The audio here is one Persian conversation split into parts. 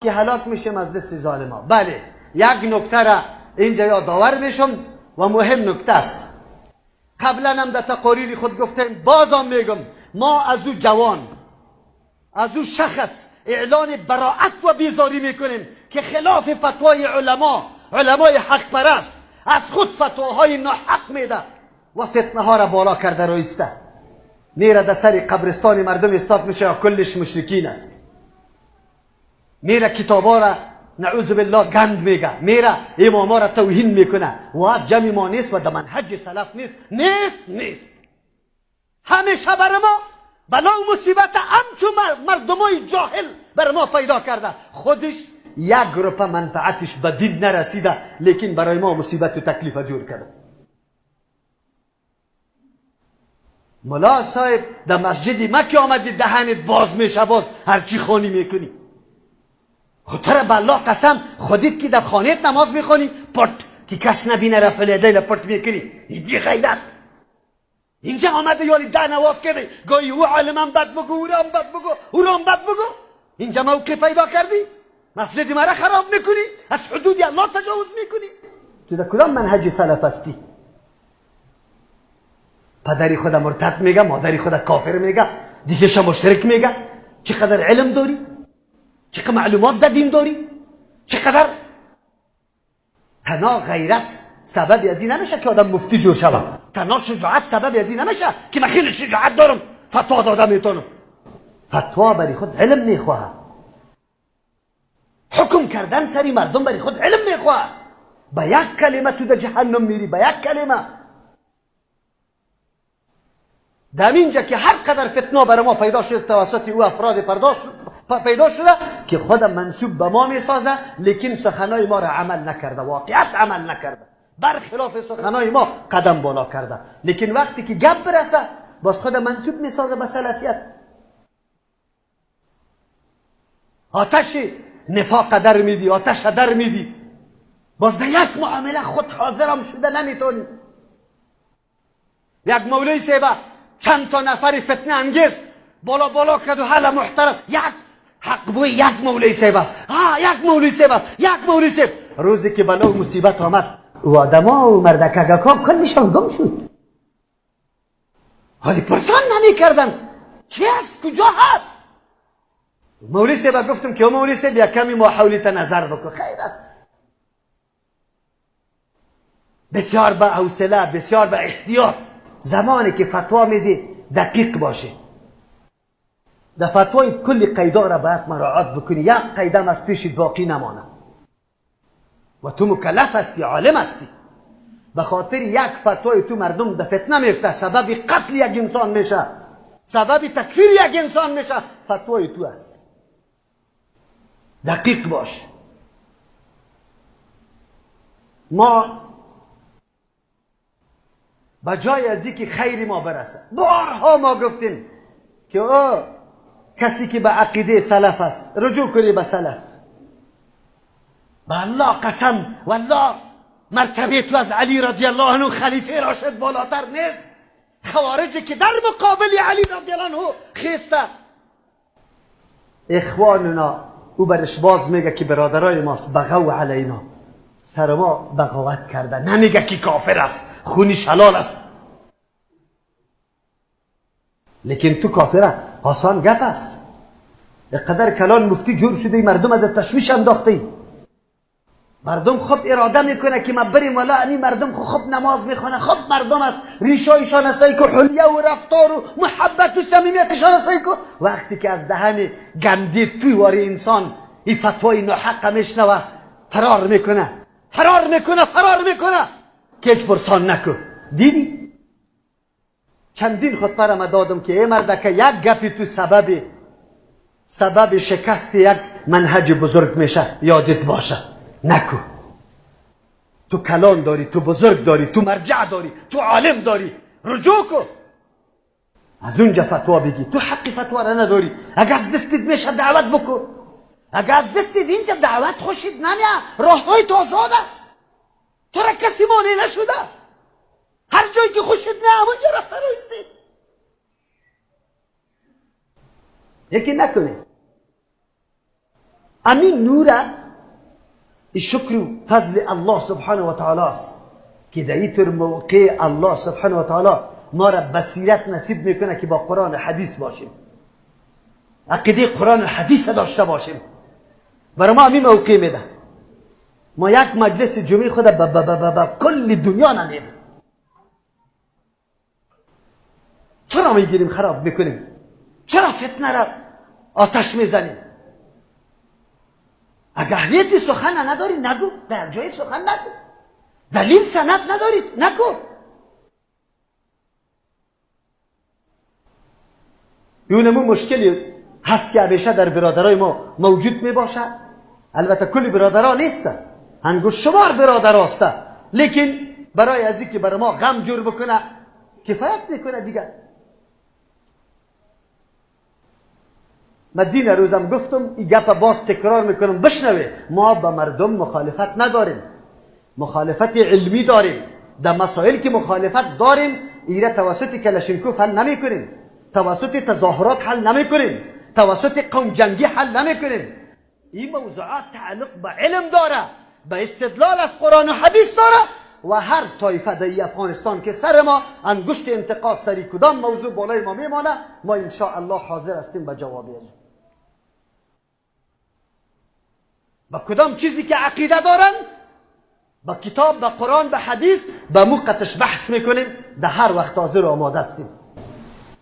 که هلاک میشیم از دست ظالما. بله، یک نکته را اینجا یادآور میشم و مهم نکته است. قبلا هم در تقاریر خود گفتیم، بازم میگم، ما از او جوان، از او شخص اعلان براعت و بیزاری میکنیم که خلاف فتوای علما، علمای حق پرست، از خود فتواهای ناحق میده و فتنه ها را بالا کرده رویسته، میره در سر قبرستان مردم استاد میشه، کلش مشرکین است، میره کتابا را نعوذ بالله گند میگه، میره اماما را توهین میکنه و از جمع ما نیست و در منهج سلف نیست، نیست نیست. همیشه بر ما بلا و مصیبت همچون مردمای جاهل بر ما پیدا کرده. خودش یک روپه منفعتش به دین نرسیده، لیکن برای ما مصیبت و تکلیف جور کرده. ملا صاحب در مسجد مکه آمدی دهنت باز میشه، باز هرچی خانی میکنی. خود به الله قسم، خودت که در خانهت نماز میخوانی پت که کس نبینه رفع الیدین پت میکنی، بی غیرت. اینجا آمده یالی ده نواز کرده، گاهی او عالمم بد بگو، او رام بد بگو، او رام بد بگو. اینجا موقع پیدا کردی مسجد مرا خراب میکنی، از حدود الله تجاوز میکنی. تو در کدام منهج سلف هستی؟ پدری خود مرتد میگه، مادری خود کافر میگه، دیگه مشرک میگه. چقدر علم داری، چقدر معلومات در دین داری، چقدر تنها غیرت سبب از این نمیشه که آدم مفتی جور شود، تنها شجاعت سبب از این نمیشه که من خیلی شجاعت دارم فتوا دادم میتونم. فتوا برای خود علم میخواه، حکم کردن سری مردم برای خود علم میخواه. با یک کلمه تو در جهنم میری، با یک کلمه. در اینجا که هر قدر فتنه برای ما پیدا شده توسط او افراد پیدا شده که خود منسوب به ما میسازه، لیکن سخنای ما را عمل نکرده، واقعیت عمل نکرده، برخلاف سخنای ما قدم بالا کرده. لیکن وقتی که گپ برسه باز خود منسوب میسازه به سلفیت. آتش نفاق در میدی، آتش در میدی، باز در یک معامله خود حاضرم شده نمیتونی. یک مولوی صاحب چند تا نفر فتنه انگیز بالا بالا کرد و حالا محترم، یک حق بوی یک مولوی صاحب است، یک مولوی صاحب است، یک مولوی صاحب. روزی که بلا و مصیبت آمد و آدما و مردکگکا کلشان گم شد، حالی پرسان نمی کردن چی است، کجا هست. مولوی صاحب گفتم که مولوی صاحب یک کمی ما حولیت نظر بکن، خیر است. بسیار به حوصله، بسیار به احتیاط، زمانی که فتوا میدی دقیق باشه. در فتوای کل قیدا را باید مراعات بکنی، یک قیدم از پیش باقی نمانه. و تو مکلف هستی، عالم هستی. به خاطر یک فتوای تو مردم در فتنه میفته، سبب قتل یک انسان میشه، سبب تکفیر یک انسان میشه، فتوای تو است. دقیق باش. ما به جای از اینکه خیر ما برسه، بارها ما گفتیم که او کسی که به عقیده سلف است رجوع کنی به سلف. به الله قسم، والله مرتبه تو از علی رضی الله عنه خلیفه راشد بالاتر نیست. خوارجی که در مقابل علی رضی الله عنه خیسته، اخواننا او برش باز میگه که برادرای ماست، بغو علینا، سر ما بغاوت کرده، نمیگه که کافر است، خونی حلال است، لیکن تو کافره. آسان گپ است. قدر کلان مفتی جور شده، مردم در تشویش انداخته. مردم خوب اراده میکنه که ما بریم، ولی انی مردم خوب نماز میخونه، خوب مردم است، ریشایشان است که حلیه و رفتار و محبت و صمیمیتشان است که وقتی که از دهن گندی توی واری انسان این فتوای ناحق میشنوه، فرار میکنه، فرار میکنه، فرار میکنه که هیچ پرسان نکن. دیدی چندین خطبه را دادم که ای مردکه یک گپی تو سبب شکست یک منهج بزرگ میشه، یادت باشه. نکو. تو کلان داری، تو بزرگ داری، تو مرجع داری، تو عالم داری، رجوع کو از اونجا فتوا بگی. تو حق فتوا را نداری. اگه از دستت میشه دعوت بکن، اگه از دستت اینجا دعوت خوشید نمیه، راه های تو آزاد است، تو را کسی مانع نشده، هر جایی که خوشت نه همونجا رفته رویستی. یکی نکنه. امین نور شکر و فضل الله سبحانه و تعالی است که در اینطور موقع الله سبحانه و تعالی ما را بصیرت نصیب میکنه که با قرآن و حدیث باشیم، عقیده قرآن و حدیث داشته باشیم. برای ما همین موقع میده. ما یک مجلس جمعی خود به کل دنیا نمیدیم. چرا میگیریم خراب میکنیم؟ چرا فتنه را آتش میزنیم؟ اگه اهلیت سخن نداری نگو، در جای سخن نگو، دلیل سند نداری نگو. یونمو مشکلی هست که همیشه در برادرای ما موجود می باشه. البته کل برادرها نیست، انگشت شمار برادر هست، لیکن برای از اینکه برای ما غم جور بکنه کفایت میکنه دیگه. من دین روزم گفتم، این گپ باز تکرار میکنم، بشنوه. ما به مردم مخالفت نداریم، مخالفت علمی داریم. در مسائل که مخالفت داریم ایره توسط کلشینکوف حل نمیکنیم، توسط تظاهرات حل نمیکنیم، توسط قوم جنگی حل نمیکنیم. این موضوعات تعلق به علم داره، به استدلال از قرآن و حدیث داره. و هر طایفه در افغانستان که سر ما انگشت انتقاد سری کدام موضوع بالای ما میمانه، ما ان شاء الله حاضر هستیم به جواب از او. با کدام چیزی که عقیده دارن، با کتاب، با قرآن، با حدیث، با موقتش بحث میکنیم، در هر وقت حاضر و آماده هستیم.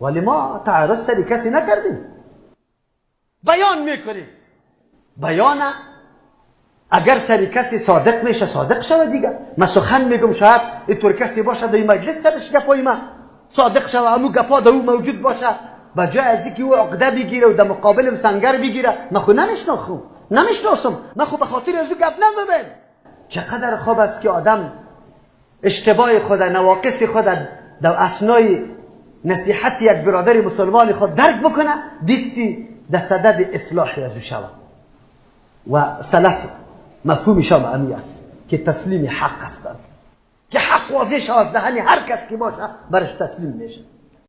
ولی ما تعرض سری کسی نکردیم، بیان میکنیم. بیان اگر سری کسی صادق میشه صادق شوه دیگه. من سخن میگم، شاید اینطور کسی باشه در این مجلس سرش گپای من صادق شوه، امو گپا در او موجود باشه، به جای از اینکه او عقده بگیره و در مقابلم سنگر بگیره، من خو نمیشناسم، من خو به خاطر از او گپ نزدم. چقدر خوب است که آدم اشتباه خود، نواقص خود در اثنای نصیحت یک برادر مسلمان خود درک بکنه، دستی در صدد اصلاح از او شود. و سلف مفهومش هم امی است که تسلیم حق هستند، که حق واضح شود از دهن هر کس که باشه برش تسلیم میشه.